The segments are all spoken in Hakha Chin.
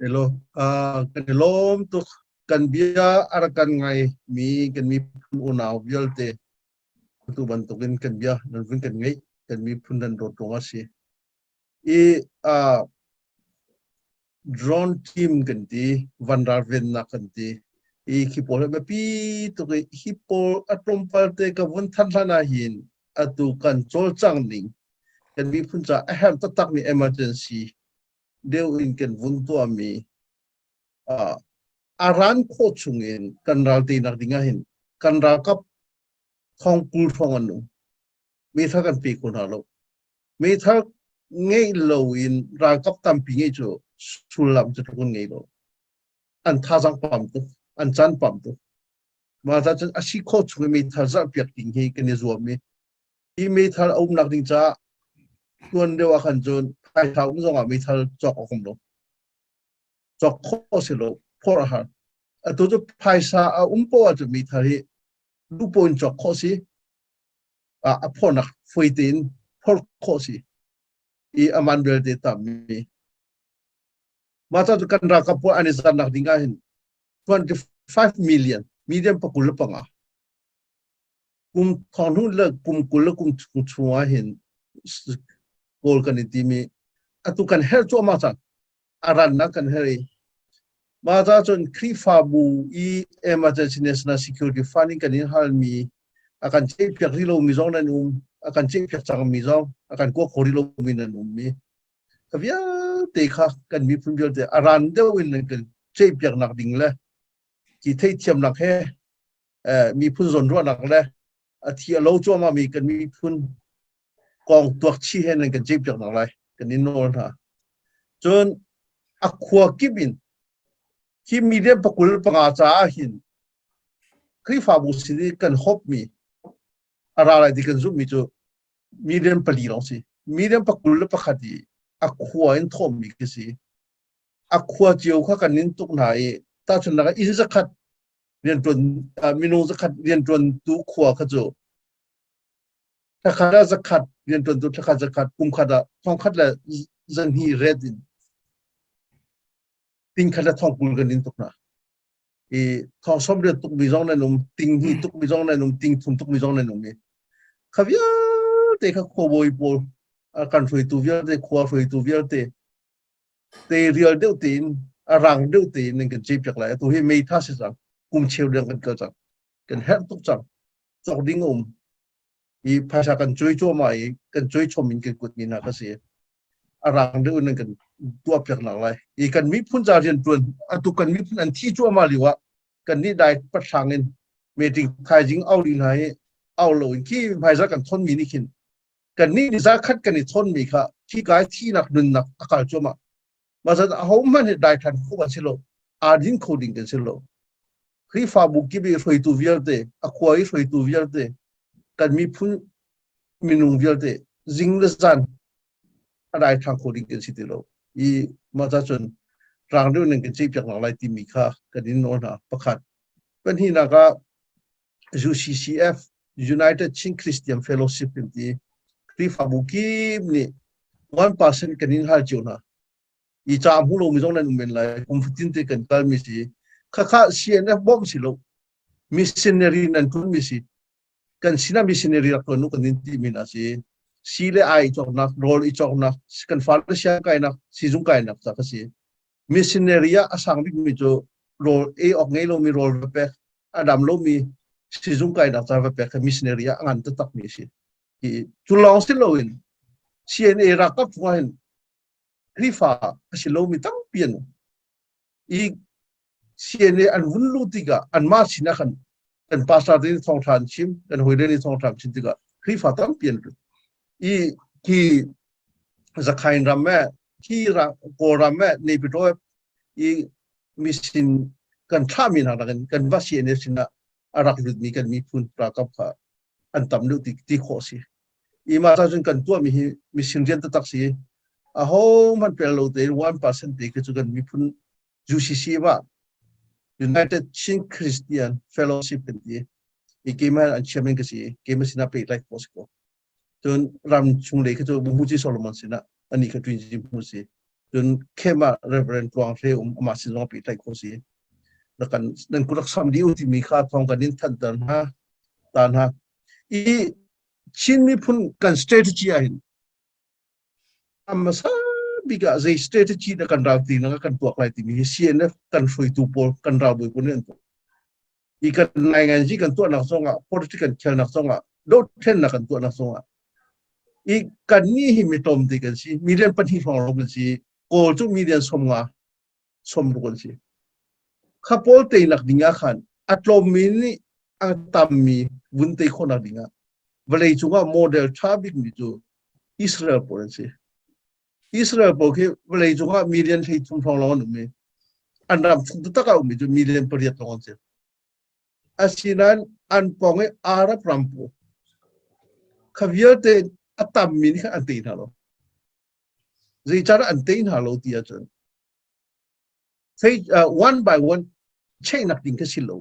Hello. Kan i lawm tuk. Kan bia a rak kan ngai mi kan miphun unau vialte tu bantukin kan bia nan vun kan ngeih kan miphun nan dawt ruang a si. I drone team kan ti, van ralvennak kan ti. I khi pawl hi biapi tuk i hi pawl a tlawmpal te ka vun than hlan ah hin atu kan cawlcang ning kan miphun ca a herh taktakmi emergency deuh in kan vun tuahmi a ran khawh chung in kan ral teinak ding ah hin kan ralkap thong 20 hrawng an um. Meithal kan pe kho hna lo. Meithal ngeih lo in ralkap tampi ngeih cu sullam cu tluk in ngei lo. An thazaang pam tuk, an caan pam tuk. Mah ca cun a si khawh chung in meithal zarhpiak ding hi kan i zuam i hi meithal a umnak ding caah tuan deuh ah khan cun phaisa um zongah meithal cawk a um lo. Cawk khawh si lo, phorh a har. Atu cu phaisa a um poah ahcun meithal hi lupo in cawk khawh si. A phornak foi tein phorh khawh si. I aman belte tammi. Mah ca cu kan ralkap pawl an i zarnak ding ah hin 25 million, million 25 kum thong hnu le kum 20 le kum chung chung ah hin kawl kan i timi atu kan herh cuahmah cang. A rannak kan herh i mah ca cun Khrihfabu i Emergency National Security Fund in kan in halmi a kan ceihpiak rih lomi zong nan um, a kan ceihpiak cangmi zong a kan kua kho rih lomi nan um i ka vialte kha kan miphun vialte a ran deuh in nan kan ceihpiaknak ding le hi theihthiamnak he miphun zawnruahnak le a thi a lo cuahmah mi kan miphun kong tuak chih he nan kan ceihpiak nak lai kan in nawl hna. Cun a khua kip in hi million 25 caah hin Khrihfabu sin i kan hopmi a ra lai ti kan zumhmi cu million 4 lawng si. Million 21 i a khua in thawmmi khi si. A khua cio kha kan in tuk hna i tahchunhnak ah inn zakhat rianṭuan minung zakhat rianṭuantu khua kha cu thlakhat ah zakhat rianṭuantu thlakhat zakhat kum khat ah thong khat le zanhnih ret in ting khat le thong 20 kan in tuk hna. I thong 80 tuk mi zong nan um, ting hnih tuk mi zong nan um, ting thum tuk mi zong nan um i kha vialte kha khuabawi pawl kan hruaitu vialte khua hruaitu vialte te rial deuh tein a rang deuh tein nan kan ceihpiak lai. Atu hi mei tha si cang, kum cheu deng kan kal cang, kan herh tuk cang, cawk ding a um i phaisa kan cuai cuahmah i kan cuai chom in kan kut mi hna ka si. A rang deuh in nan kan tuah piak nak lai i kan miphun ca rian tuan atu kan miphun an thi cuahmah lio ah kan nih dai pahrang in meeting thaizing au ding hna hi au lo in khi hmaizar kan thon mi nih khin kan nih ni za khat kan i thon mi kha thi kai thinak nunnak a kal cuahmah. Mah zat ahohmanh hi daithlan kho kan si lo, aa din kho ding kan si lo. Khrihfabu kip i hruaitu vialte, a khua i hruaitu vialte, kan miphun minung vialte zing le zan a daithlang kho ding kan si ti lo. I mah ca cun rang deuh nan kan ceihpiak nak lai timi kha kan in nawl hna. Pakhat. Pahnihnak ah UCCF United Chin Christian Fellowship kan ti. Khrihfabu kip nih 1% kan in hal cio hna. I ca hmu lomi zong nan um men lai. Kum fatin te kan kalmi si. Khakha CNF bawmh si lo. Missionary nan ṭuanmi si. Kan sinah missionary rak ṭuan u kan in timi hna si. Si le ai i cawknak, rawl i cawknak, kan fale siang kainak, sizung kainak ca ka si. Missionary ah a sang bikmi cu rawl ei awk ngei lomi rawl va pek, a dam lomi sizung kainak ca va pek kha missionary ah a ngan taktakmi a si. Cu lawng si loin CNA ralkap chungah hin Khrihfa a si lomi tampi an um. I CNA an vun luh tikah anmah sinah khan kan pastor te nih thawngṭha an chim, kan hawile nih thawngṭha an chim tikah Khrihfa tampi an lut. I khi Zakhain ram eh, khi Kawlram eh, Naypyidaw i misin kan thlahmi hna nakin kan va CNA sinah a rak lutmi kan miphun ralkap kha an tam deuh ti, ti khawh si. I mah cun kan tuahmi hi mission rian taktak si. Aho hmanh pel lo tein 1% te khi cu kan miphun UCC ma United Chin Christian Fellowship kan ti. I keimah an chairman ka si. Keimah sinah pek lai khawh si ko. Cun ram chung lei khi cu Muji Solomon sinah ani kha twin jim mu si. Cun camp ah Reverend Tluang Hre um amah sin zong pehtlaih khawh si. Na kan nan kut rak sam dih u timi kha thawng kan in thanter hna ta hna. I Chin miphun kan strategy ah hin hmasa bik ah zei strategy dah kan ral ti na kan tuak lai timi hi CNF kan hruaitu pawl kan ralbawi pawl nih an tuah. I kan ngainganzi kan tuahnak zongah politics kan khelnak zongah dothlennak kan tuahnak zongah i kan nih hi mi tlawmte kan si million pahnih hrawng lawng kan si kawl cu million 50 60 kan si kha pawl teinak ding ah khan a tlawmmi nih a tammi vun tei khawhnak ding ah vawlei cungah model ṭha bikmi cu Israel pawl an si Israel pawl khi vawlei cungah million 13 hrawng lawng an um i an ram chung taktak ah ummi cu million pariat lawng an si. Asinain an pawng i Arab ram pawl kha vialte a tammi nih khan an tei hna lo. Zeicahdah an tei hna lo ti ahcun one by one cheihnak ding kha si lo.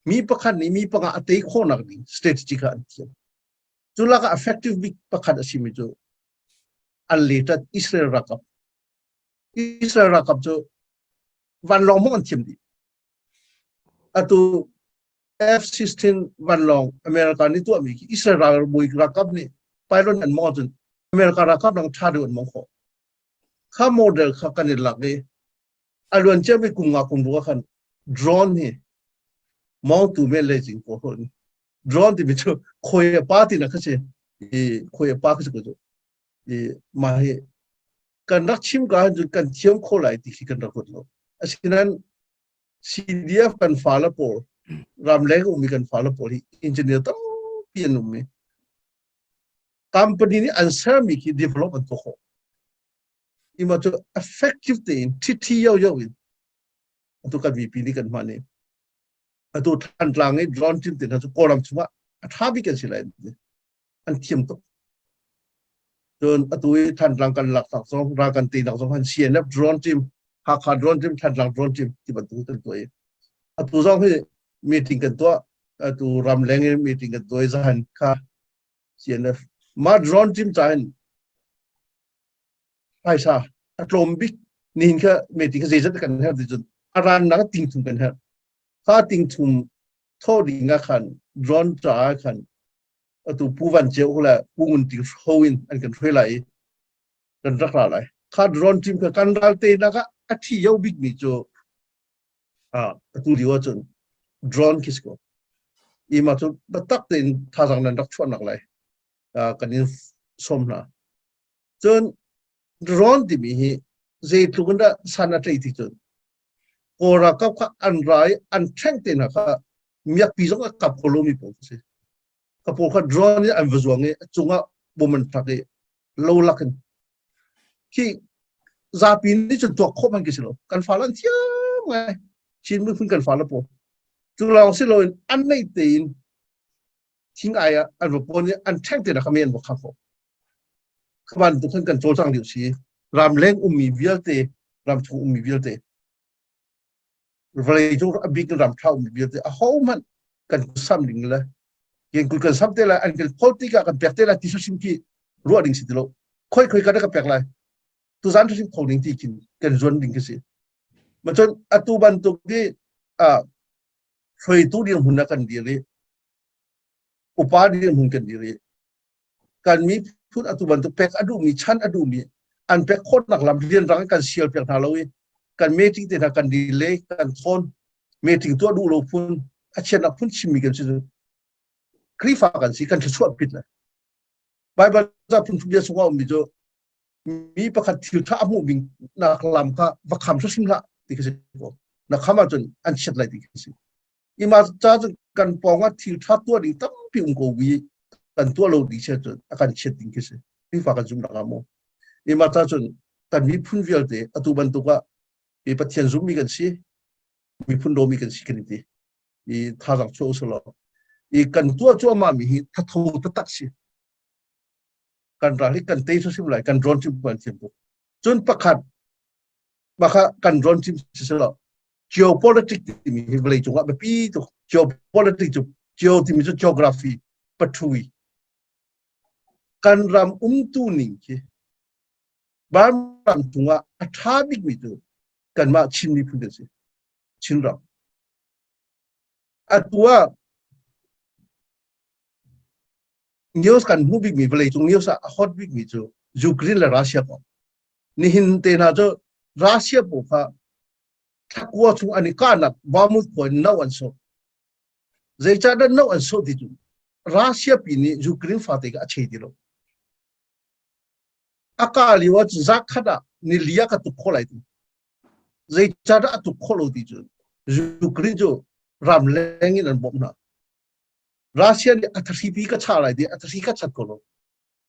Mi pakhat nih mi panga a tei khawhnak ding strategy kha an thiam. Cu lakah effective bik pakhat a simi cu an letat Israel ralkap. Israel ralkap cu vanlawng hmang an thiam dih. Atu F-16 vanlawng America nih tuahmi khi Israel ralbawi ralkap nih pilot an mong ahcun America ralkap dang ṭha deuh an mong khawh. Kha model kha kan i lak i a luan ciami kum nga kum ruk ah khan drone hi mawngtu men le jing pawl hon drone timi cu khoi a pa ti na kha si i khoi a pa kha si ko cu i mah hi kan rak chim ka cun kan thiam kho lai ti khi kan rak ruat lo asinain CDF kan fale pawl ramleng ummi kan fale pawl hi engineer tampi an um i company nih an sermi khi develop an tuah khawh ima cu effective tein ṭhiṭhi yo yo in atu kan mipi nih kan hman i atu Thantlang i drone team te hna cu Kawlram chungah a ṭha bik an si lai an thiam tuk cun atu i Thantlang kan lak tak zong ral kan teinak zong han CNF drone team Hakha drone team Thantlang drone team ti bantuk kan tuah i atu zong hi meeting kan tuah atu ramleng in meeting kan tuah i zahan kha CNF mah drone team ca hin phaisa a tlawm bik nihin kha meeting kha zeizat kan herh ti cun a rannak ting thum kan herh kha ting thum thaw ding ah khan drone ca ah khan atu Pu Van Ceu le Pu Ngun Ting ho in an kan hruai lai i kan rak ra lai. Kha drone team kha kan ral te nak ah a thi yo bik mi cu atu lio ahcun drone khi si ko. Ima cu biatak tein thazang nan rak chuahnak lai kan in sawm hna. Cun drone timi hi zeitluk in dah san a tlei ti cun Kawl ralkap kha an ra i an ṭhengh te hna kha miakpi zong a kap kho lomi pawl khi si. Ka pawl kha drone in an va zuang i a cungah bom an thlak i lo lak in khi zapi nih cun tuak khawh hmanh khi si lo. Kan fale an thiam ngai. Chin miphun kan fale pawl. Cu lawng si loin an neih tein thing ai ah an va pawn i an ṭhengh te hna kha mi an va khak khawh. Kha bantuk khan kan cawlcang dih si. Ramleng ummi vialte, ramchung ummi vialte, vawlei cung a bik in ramṭha ummi vialte ahohmanh kan sam ding le kan kut kan sam te lai an kan politic ah kan pek te lai ti hrim khi ruah ding si ti lo khoi khoi kan ka pek lai tuzan hrim kho ding ti khin kan zuan ding khi si ma cun atu bantuk hi a hruaitu dirhmun ah kan dir i upa dirhmun kan dir i kan miphun atu bantuk pek a duhmi chan a duhmi an pek khawhnak lam rianrang kan sial piak hna lo i kan meeting te hna kan delay kan thawn meeting tuah duh lo phun a chiatnak phun chimmi kan si Khrihfa kan si kan thluachuah pit le Bible ca phun bia chungah ummi cu mi pakhat thil ṭha a hmuh ding nak lam kha va kham hrim hlah ti khi si ko na kham ahcun an chiat lai ti khi si Ima ca cu kan pawng ah thil ṭha tuah ding tampi um ko bi kan tuah lo ding sia cun a kan chiat ding khi si. Khrihfa kan zumnak ah maw. Ima ca cun kan miphun vialte atu bantuk ah mi Pathian zummi kan si, miphun dawmi kan si kan i ti. I thazaang chuah usih law i kan tuah cuahmah mi hi thatho taktak si. Kan ral hi kan tei hrim lai, kan rawn hrim kan thiam tuk. Cun pakhat maka kan rawn hrim si selaw geopolitics timi hi vawlei cungah biapi tuk geopolitics cu geo timi cu geography pathui kan ram umtu ning khi Burma ram chungah a ṭha bikmi cu kanmah Chin miphun kan si. Chinram. Atu ah news kan hmuh bikmi vawleicung news ah a hot bikmi cu Ukraine le Russia kong. Nihin te hna cu Russia pawl kha thlakua chung an i kahnak Bamut khua in no an sawh. Zeicahdah no an sawh ti cu Russia pi nih Ukraine fate kha a chei ti lo. A kah lio ah zakhat ah ni li ah ka tuk khawh lai ti. Zeicahdah a tuk khawh lo ti cu Ukraine cu ramleng in an bawmh hna. Russia nih a thahri pi ka chah lai ti a thahri ka chat ko lo.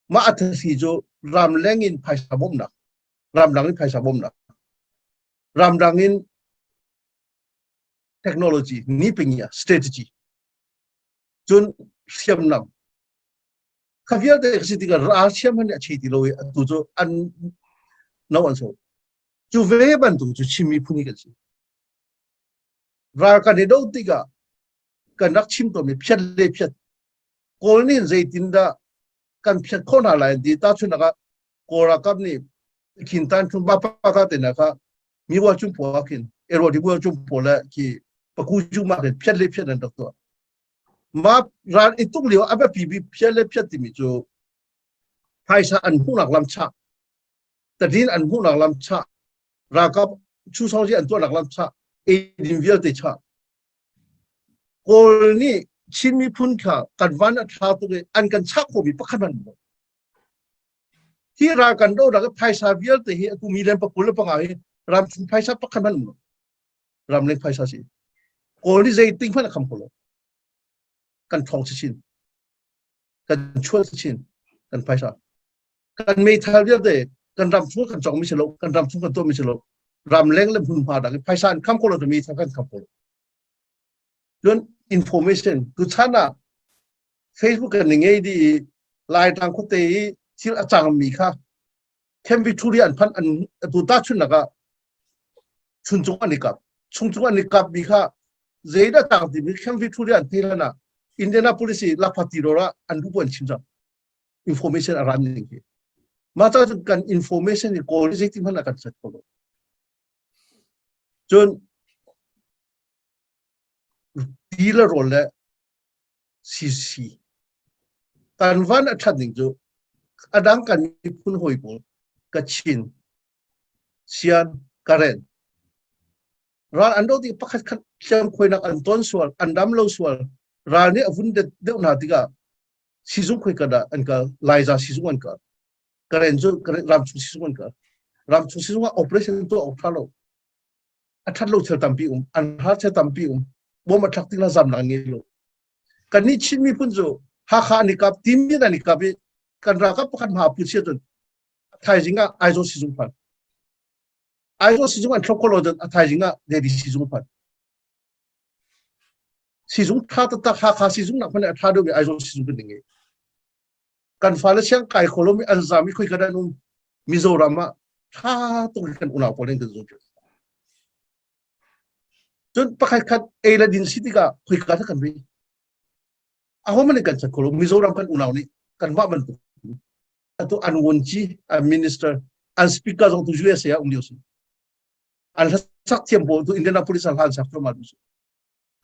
Mah a thahri cu ramleng in phaisa bawmhnak, ramdang in phaisa bawmhnak, ramdang in technology, ni strategy, cun hriamnam. Kha vialte ka si tikah Russia hmanh nih a chei ti lo i atu cu an no an so. Cu ve bantuk cu Chin miphun hi kan si. Ral kan i do tikah kan rak chim tawnmi phiat le phiat Kawl nih zeitindah kan phiat khawh hna lai an ti. Tahchunhnak ah Kawl ralkap nih khin tan chung ba pa ka te na kha mi wa chung pawl khin ero di wa chung pawl le khi paku ju ma khin phiat le phiat an rak tuah. Ma ral i tuk lio a biapi bi phiat le phiat timi cu phaisa an hmuhnak lam chah tadin an hmuhnak lam chah ralkap chu song an tuahnak lam chah eidin vialte chah Kawl nih Chin miphun kha kan van a ṭha tuk i an kan chah khawhmi pakhat hmanh lo. Hi ral kan dohnak i phaisa vialte hi atu million pakul le panga hi ramchung phaisa pakhat hmanh um lo. Ramleng phaisa si. Kawl nih zeiting hmanh a kham kho lo. Kan ṭhawng chinchin. Kan chual chinchin. Kan phaisa. Kan meithal vialte kan ram chung kan cawkmi si lo, kan ram chung kan tuahmi si lo. Ramleng le hmunhma dang i phaisa an kham kho lo meithal kan kham kho lo. Cun information tuchan ah Facebook kan ngei di i Laitlang khuate i thil a cangmi kha Camp Victoria an phanh an tu ta chun ah chuncung an i kap chungcung an i kap mi kha zeidah cang timi Camp Victoria an ti hlan ah Indianapolis i Laphati ro ah an duh an chim cang information a ran ning hi mah ca kan information i kawl zeitin hmanh ah kan set ko lo cun ti le rawl le CC kan van a ṭhat ning cu a dang kan miphun hawi pawl Kachin Sian Karen ral an do tik pakhat khat hliam khuainak an ton sual an dam lo sual ral nih a vun deuh hna tikah sizung khoi ka dah an kal Laiza sizung an kal Karen cu ramchung sizung an kal ramchung sizung ah operation tuah awk ṭha lo a ṭhat lo thil tampi um an har thil tampi um bom a tlak tik la zam nak ngei lo kan nih Chin miphun cu Hakha an i kap Timin an i kap i kan ralkap pakhat hma pu chia cun thaizing ah Aizawl sizung phan Aizawl sizung an thlop ko lo cun a thaizing ah Dedi sizung phan sizung tha taktak Hakha sizung nak hmanh a tha deuh mi Aizawl sizung kan ngei kan fale siang kai kho lomi an zam i khoi ka dan um Mizoram ah tha tuk kan unau pawl in kan zum cun pakhat khat ei le din si tikah khoi ka kan ri aho man kan chat kho lo Mizoram kan unau nih kan mah bantuk atu an wonci an minister an speaker zong tu USA ah um lio si an hlasak thiam pawl tu Indianapolis ah hlan sak ma du si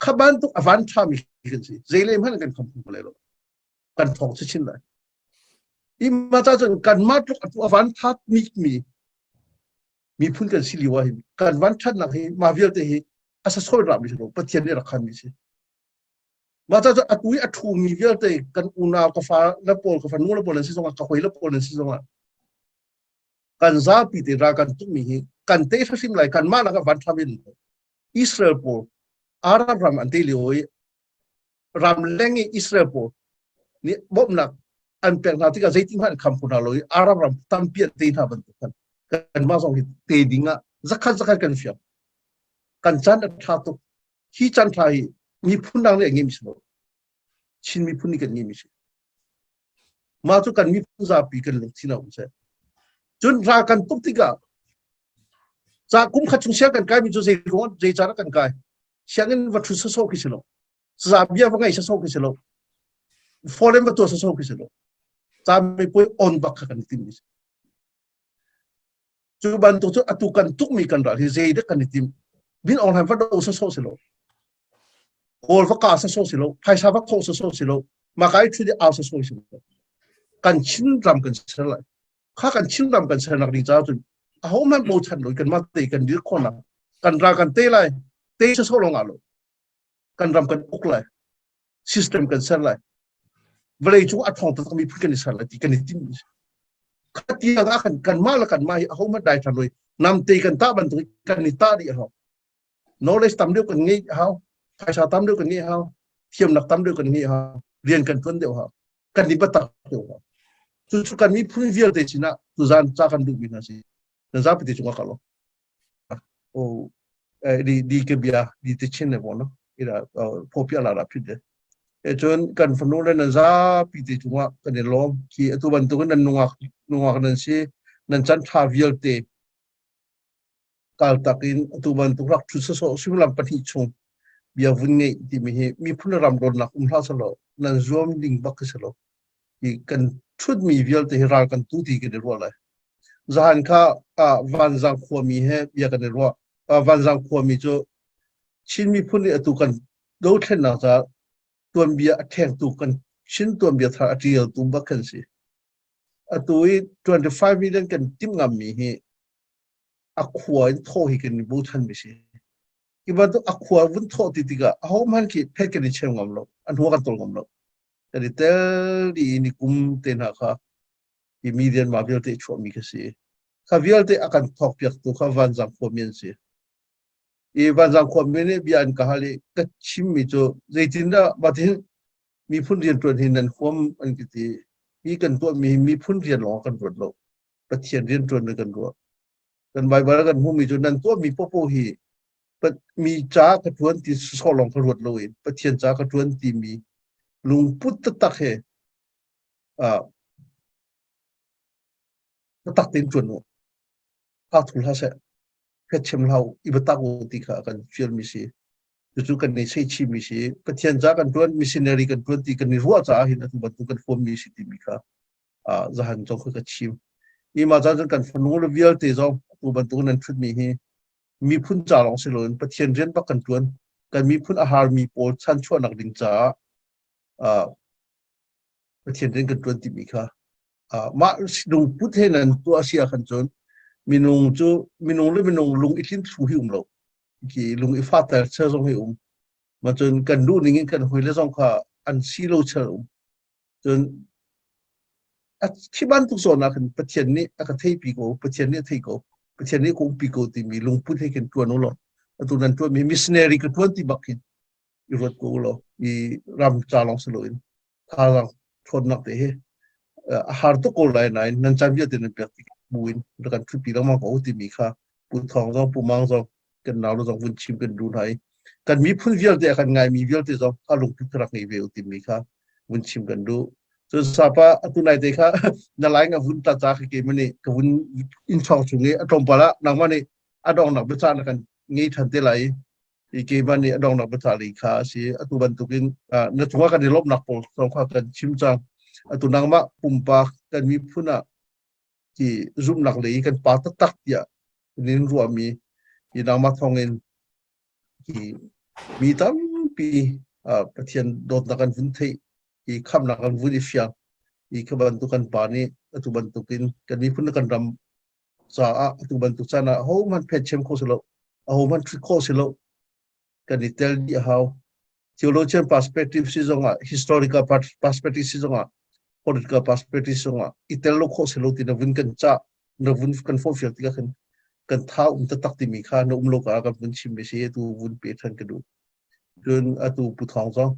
kha bantuk avan tha mi kan si zeile hmanh kan kham ko le lo kan thawng chinchin lai. I ma ca cun kanmah tluk atu a van that mi mi miphun kan si lio ah hin kan van thatnak hi ma vialte hi a sasol ra mi si lo Pathian nih rak khan mi si. Ma ca cun atu i a thu mi vialte kan unau ka fa le pawl ka fanu le pawl an si zongah ka hoi le pawl an si zongah kan zapi te ra kan tuk mi hi kan te hrim lai kan mah lak van tham in Israel pawl Arab ram an te lio i ramleng i Israel pawl nih bawmhnak an pek hna tikah zeitin hmanh an kham kho hna lo i Arab ram tampi an tei hna bantuk khan kanmah zong hi te ding ah zakhat zakhat kan fiang kan caan a ṭha tuk hi caan ṭha hi miphun dang nih a ngeimi si lo Chin miphun nih kan ngeimi si mah cu kan miphun zapi kan lungthin a um seh cun ral kan tuk tikah ca kum khat chung siang kan kaimi cu zei ruang zei caan ah kan kai sianginn va ṭhu sawsawh khi si lo saza bia va ngaih sawsawh khi si lo foreign va tuah sawsawh khi si lo ca mipui on bak kha kan tim mi si. Cu bantuk cu atu kan tukmi kan ral hi zei dah kan i tim? Min Aung Hlaing va do sawsawh si lo. Kawl va ka sawsawh si lo. Phaisa va khawh sawsawh si lo. Mah kai thu au sawsawh si lo. Kan Chin ram kan ser lai. Kha kan Chin ram kan sernak ding caah cun aho hmanh bochan lo kan mah te kan dir khawhnak kan ral kan te lai. Te sawsawh lawng ah lo. Kan ram kan uk lai. System kan ser lai. Vawlei cung a ṭhawng taktakmi phun kan i ser lai ti kan i tim. Khatiang ah khan kanmah le kanmah hi aho hmanh dai ṭhan lo namte kan tah bantuk kan i tah dih a hau. Knowledge tam deuh kan ngeih a hau. Phaisa tam deuh kan ngeih a hau. Thiamnak tam deuh kan ngeih a hau. Rian kan ṭuan deuh a hau. Kan i biatak deuh a hau. Cucu kan miphun vialte sinah tuzaan ca kan duhmi hna si. Nan zapi te cungah ka lawm. O di di ke bia di te chin le bon ira phopia la ra phit de e cun kan fanu le nan zapi te cungah kan i lawm khi atu bantukin nan nungak nungak nan si nan chan tha vialte kal takin atu bantuk rak thu sawsawh suimilam pahnih chung bia vun ngeih timi hi miphun ram rawnnak um hlah selaw nan zuam ding bak khi selaw hi kan thutmi vialte hi ral kan tu ti kan i ruah lai. Zahan kha Vanzang khuami he bia kan i ruah. Vanzang khuami cu Chin miphun nih atu kan dothlennak caah tuanbia a ṭhengtu kan Chin tuanbia thar a ṭialtu bak kan si. Atu i 25 million kan timh ngammi hi a khua in thawh hi kan i bochanmi si. Hi bantuk a khua vun thawh ti tikah ahohmanh khi phet kan i cheu ngam lo, a hnu kan tol ngam lo. Kan i tel dih i ni kum te hna kha hi mi mah vialte chuahmi kha si. Kha vialte a kan thawkpiaktu kha Vanzang khuami an si. I Vanzang khuami nih bia an ka hal i ka chimmi cu zeitindah mah miphun rianṭuan hi nan huam an ka ti. Hi kan tuahmi hi miphun rian lawng kan ruat lo. Pathian rianṭuan kan ruah. Kan Baibal kan hmuhmi cu nan tuahmi popo hi mi ca ka ṭuan ti sawh lawng ka ruat lo in Pathian ca ka ṭuan timi lungput taktak he taktak tein ṭuan u. Ka thu hlah seh. Phet chim hlah u. I biatak u ti kha kan fialmi si. Cucu kan i seichimi si. Pathian ca kan ṭuan, missionary kan ṭuan ti kan i ruah caah hin atu bantuk kan huammi si timi kha zahan zong kha ka chim. I mah caan cun kan fanu le vialte zong atu bantuk nan ṭhutmi hi miphun ca lawng si loin Pathian rian bak kan ṭuan. Kan miphun a harmi pawl chanchuahnak ding caah Pathian rian kan ṭuan timi kha mah lungput he nan tuah si ahkhan cun minung cu minung le minung lung i tlin thlu hi um lo. Khi lung i fater chel zong hi um. Ma cun kan duh ning in kan hawi le zong kha an si lo chel um. Cun a khi bantuk zawn ah khan Pathian nih a ka theipi ko, Pathian nih a thei ko, Pathian nih a ka umpi ko timi lungput he khin ṭuan u law atu nan ṭuanmi missionary ka ṭuan ti bak hin i ruat ko u law i ram ca lawng si loin thazaang ṭhawnnak te hi a har tuk ko lai nain nan caan vialte nan pek tik buin na kan ṭhutpi lengmang ko timi kha Pu Thawng zong Pu Mang zong kan nau le zong vun chim kan duh hna i kan miphun vialte a kan ngaimi vialte zong a lungput ka rak ngei ve u timi kha vun chim kan duh. Cun sapa atu nai te kha na lai nga vun ta ca khi ke mani ka vun in chawng chung i a tlawmpal ah nangmah nih a dongnak biacah na kan ngei than te lai i keimah nih a dongnak biacah lei kha a si. Atu bantukin na cungah kan i lawmhnak pawl zong kha kan chim cang. Atu nangmah pumpak kan miphun ah ti zumhnak lei kan pa taktak tiah nin ruahmi hi nangmah thawngin hi mi tampi Pathian dawtnak an vun theih i khamnak an vun i fiang i kha bantuk kan pa nih atu bantukin kan miphun le kan ram caah atu bantuk caan ah ahohmanh phetchem kho si lo ahohmanh ṭhut khawh si lo kan i tel dih a hau. Theologian perspective si zongah, historical perspective si zongah, political perspective si zongah i tel lo khawh si lo ti na vun kan cah, na vun kan forhfial tikah khan kan tha um taktak timi kha na um lo ka kan vun chim mi si atu vun pe than ka duh. Cun atu Pu Thawng zong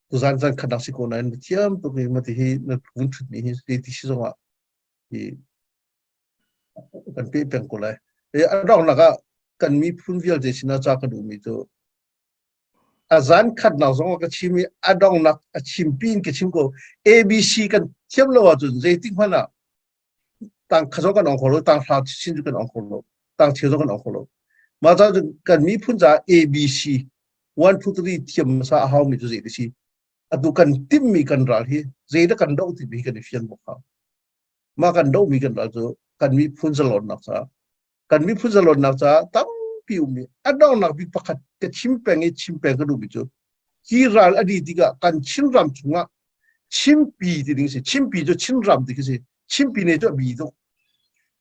tuzan zan khat nak si ko nain na thiam tuk i mati hi na vun thut mi hi ti si zongah hi kan pe peng ko lai. A donghnak ah kan miphun vialte sinah ca ka duhmi cu a zan khatnak zong ah ka chim i a donghnak a chimpi in ka chim ko. ABC kan thiam lo ahcun zeitik hmanh ah tang kha zong kan ong kho lo, tang hra chin cu kan ong kho lo, tang cheu zong kan ong kho lo. Mah caah cun kan miphun caah ABC 1 2 3 thiam hmasa a haumi cu zei ti si. Atu kan timhmi kan ral hi zeidah kan doh timi hi kan i fian bawk hau. Mah kan dohmi kan ral cu. Kan miphun zalonnak caah. Kan miphun zalonnak caah tampi um i a donghnak bik pakhat ka chim peng i chim peng ka duhmi cu hi ral a dih tikah kan Chinram chungah Chimpi ti ding si. Chimpi cu Chinram ti khi si. Chimpi ne cu a bi tuk.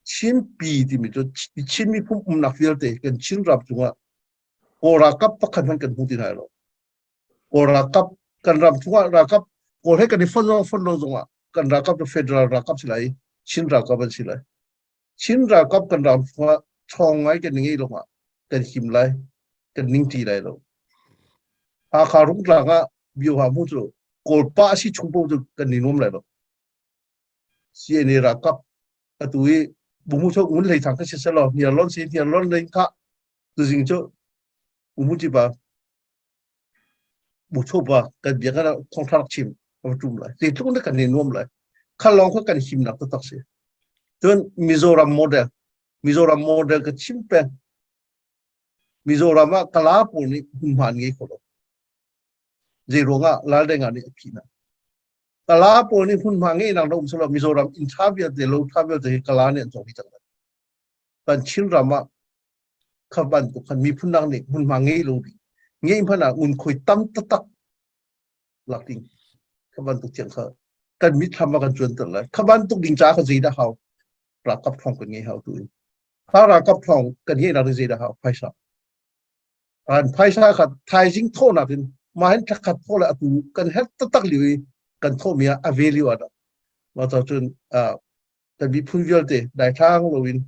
Chimpi timi cu Chin miphun umnak vialte kan Chinram chungah Kawl ralkap pakhat hmanh kan hmu ti hna lo. Kawl ralkap kan ram chungah ralkap Kawl he kan i fonh zong fonh lo zongah kan ralkap cu federal ralkap si lai i Chin ralkap an si lai. Chin ralkap kan ram chungah ṭhawng ngai kan i ngeih lawngah kan him lai, kan ningṭi lai lo. Hakha Rungtlang ah bioha mu cu Kawl pa a si chung paoh cu kan i nuam lai lo. CNA ralkap atu i Bunghu Chok Ngun Hlei Thang ka si selaw hniarlawn si hniarlawn lei kha tuzing cu Bunghu pa Bucho pa kan bia kan thongthar chim a tum lai. Zeitluk na kan i nuam lai. Kha lawng kha kan himnak taktak si. Cun Mizoram model Mizoram model ka chim peng. Mizoram ah Kala pawl nih hmunhma an ngei kho lo. Zei ruangah Laldenga nih a phih hna. Kala pawl nih hmunhma ngeihnak na um selaw Mizoram inn ṭha vialte lo ṭha vialte hi Kala nih an cawk dih cang lai. Kan Chinram ah kha bantuk khan miphun dang nih hmunhma ngei lo ding ngei hmanh ah ngunkhuai tam taktak lak ding kha bantuk tiang kha kan mitthlam ah kan cuanter lai. Kha bantuk ding caah kha zeidah hau? Ralkap ṭhawng kan ngei hau tu in. Kha ralkap ṭhawng kan ngeihnak ding zeidah hau? Phaisa. An phaisa kha thaizing thawhnak in mah hin thlakhat thawh le atu kan herh taktak lio i kan thawhmi ah a value ah dah. Mah cun kan miphun vialte daithlang loin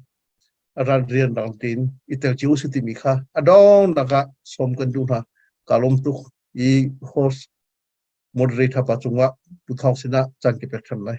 a ran rian rang tein i tel cio si timi kha a dongnak ah sawm kan duh hna. Ka lawm tuk i host moderator pa cungah Pu Thawng sinah caan ka pek ṭhan lai.